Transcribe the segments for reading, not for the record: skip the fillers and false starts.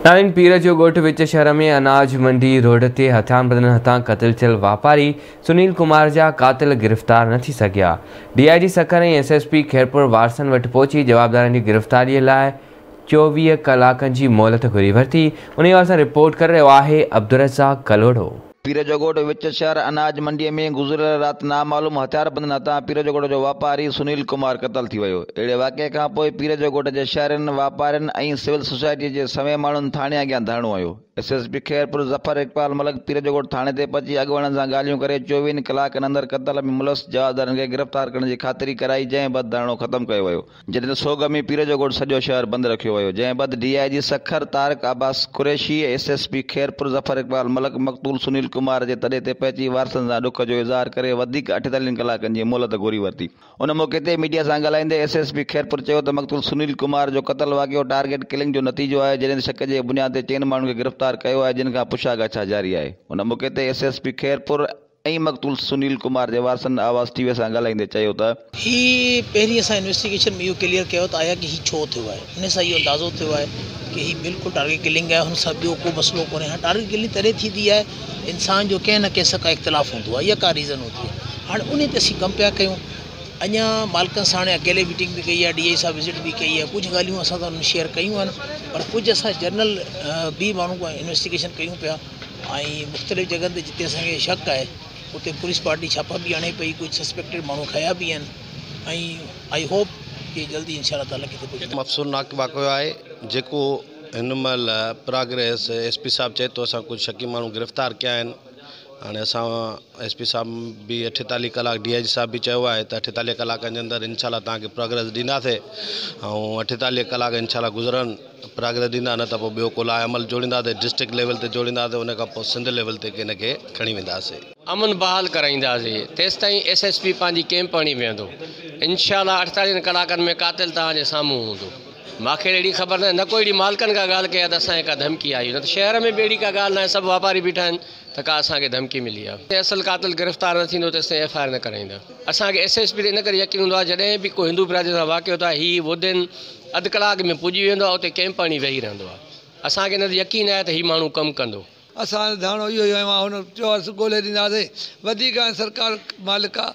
نارين پير جو ڳوٺ وچ شهر ۾ اناج منڊي روڊ تي هٿياربندن هٿان قتل ٿيل واپاري سنيل ڪمار جا قاتل گرفتار نه ٿي سگهيا. D I G Sukkur ۽ S S P Khairpur وارثن وٽ پهچي جوابدارن جي گرفتاري لاء 24 ڪلاڪن جي مهلت گهري ورتي. انهي حوالي سان رپورٽ ڪري رهيو آهي عبدالرزاق ڪلهوڙو. پيرجوڳوٺ وچ شهر اناج منڊي ۾ گذريل رات نامعلوم هٿياربندن هٿان پيرجوڳوٺ جو واپاري سنيل ڪمار قتل ٿي ويو. اهڙي واقعي کان پوء پيرجوڳوٺ جي شهرين، واپارين ۽ سول سوسائٽي جي سوين ماڻهن ٿاڻي اڳيان ڌرڻو هنيو. S S P Khairpur Zafar Iqbal Malik Pirjoghoth ٿاڻي تي پهچي اڳواڻن سان ڳالهيون ڪري چوويهن ڪلاڪن اندر قتل ۾ ملوث جوابدارن کي گرفتار ڪرڻ جي خاطري ڪرائي جنهن بعد ڌرڻو ختم ڪيو ويو. جڏهن ته سوڳ ۾ پير جو ڳوٺ سڄو شهر بند رکيو ويو، جنهن بعد D I G Sukkur Tariq Abbas Qureshi, S S P Khairpur Zafar Iqbal Malik مقتول سنيل ڪمار جي تڏي تي پهچي وارثن سان ڏک جو اظهار ڪري وڌيڪ اٺيتاليهن ڪلاڪن جي مهلت گهري ورتي. ان موقعي تي ميڊيا سان ڳالهائيندي ايس ايس پي خيرپور چيو ته مقتول سنيل ڪمار جو قتل واقعو ٽارگيٽ ڪلنگ جو نتيجو آهي، جڏهن ته شڪ جي بنياد تي چئن ماڻهن کي گرفتار ڪيو آهي جن کان پڇا ڳاڇا جاري آهي. ان موقعي تي ايس ايس پي خيرپور ۽ مقتول سنيل ڪمار جي وارثن آواز ٽي وي سان ڳالهائيندي چيو ته. هي پهرين اسان انويسٽيگيشن ۾ اهو ڪليئر ڪيو ته آيا ڪي هي ڇو ٿيو آهي ان سان اهو اندازو ٿيو آهي ڪي هي بلڪل ٽارگيٽ ڪلنگ آهي هن سان ٻيو ڪو مسئلو ڪونهي هاڻي ٽارگيٽ ڪلنگ تڏهن ٿيندي آهي انسان جو ڪنهن نه ڪنهن سان ڪا اختلاف هوندو آهي يا ڪا ريزن هوندي آهي هاڻي انهي تي اسين ڪم پيا ڪيون اڃا مالڪن سان هاڻي اڪيلي ميٽنگ به ڪئي آهي ڊي I صاحب وزٽ به ڪئي آهي ڪجهه ڳالهيون اسان سان انهن شيئر ڪيون آهن پر ڪجهه اسان جنرل به ماڻهو کان انويسٽيگيشن ڪيون پيا ۽ مختلف جڳهن تي جتي اسان کي شڪ آهي اتي پوليس پارٽي ڇاپا به هڻي پئي ڪجهه سسپيڪٽيڊ ماڻهو کنيا به آهن ۽ I hope ڪي جلدي انشاء الله تعالي ڪٿي پهچنداسين. افسوسناڪ واقعو آهي جيڪو هن مهل پراگريس ايس پي صاحب چئي ٿو اسان ڪجهه شڪي ماڻهو گرفتار ڪيا آهن هاڻي اسان ايس پي صاحب به اٺيتاليهه ڪلاڪ ڊي I جي صاحب به چيو آهي ته اٺيتاليهه ڪلاڪن جي اندر انشاء الله توهان کي پراگريس ڏينداسين ۽ اٺيتاليهه ڪلاڪ انشاء الله گذرن پراگريس ڏيندا نه ته پوء ٻيو ڪو لاء عمل جوڙينداسين ڊسٽرڪٽ ليول تي جوڙينداسين ان کان پوء سنڌ ليول تي ڪنهن کي کڻي وينداسين. امن بحال ڪرائينداسين تيستائين ايس ايس پي پنهنجي ڪيمپ هڻي ويهندو انشاء الله اٺيتاليهن ڪلاڪن ۾ قاتل توهان جي سامهون هوندو ماکي اهڙي خبر ناهي نه ڪو اهڙي مالڪن ڪا ڳالهه ڪئي آهي ته اسان کي ڪا ڌمڪي آئي نه ته شهر ۾ به اهڙي ڪا ڳالهه ناهي سڀ واپاري بيٺا آهن ته ڪا اسان کي ڌمڪي ملي آهي. جيستائين اصل قاتل گرفتار نه ٿيندو تيستائين ايف I R نه ڪرائيندا. اسان کي ايس ايس پي تي ان ڪري يقين هوندو آهي جڏهن به ڪو هندو برادري سان واقعو ٿيو آهي هي ودن اڌ ڪلاڪ ۾ پڄي ويندو آهي اتي ڪئمپ هڻي ويهي رهندو آهي. اسان کي ان تي يقين آهي ته هي ماڻهو ڪم ڪندو. اسان ڌاڻو اهو ئي هنيو آهي هن چيو آهي ڳولي ڏينداسين وڌيڪ هاڻي سرڪار مالڪ آهي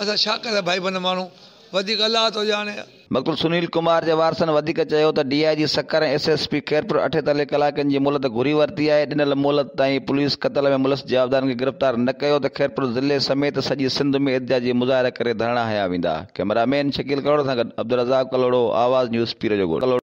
اسان ڇا ڪريان ڀائيبند ماڻهو وڌيڪ الله ٿو ڄاڻي. مقتول سنيل ڪمار جي وارثن وڌيڪ چيو ته D I G Sukkur ۽ S S P Khairpur 48 ڪلاڪن جي مهلت گهري ورتي آهي، ڏنل مهلت تائين پوليس قتل ۾ ملوث جوابدارن کي گرفتار نه ڪيو ته خيرپور ضلعي سميت سڄي سنڌ ۾ احتجاجي مظاهرا ڪري ڌرڻا هنيا ويندا. ڪئميرا مين شڪيل ڪلهوڙو سان گڏ عبدالرزاق ڪلهوڙو، آواز نيوز پير جو ڳوٺ.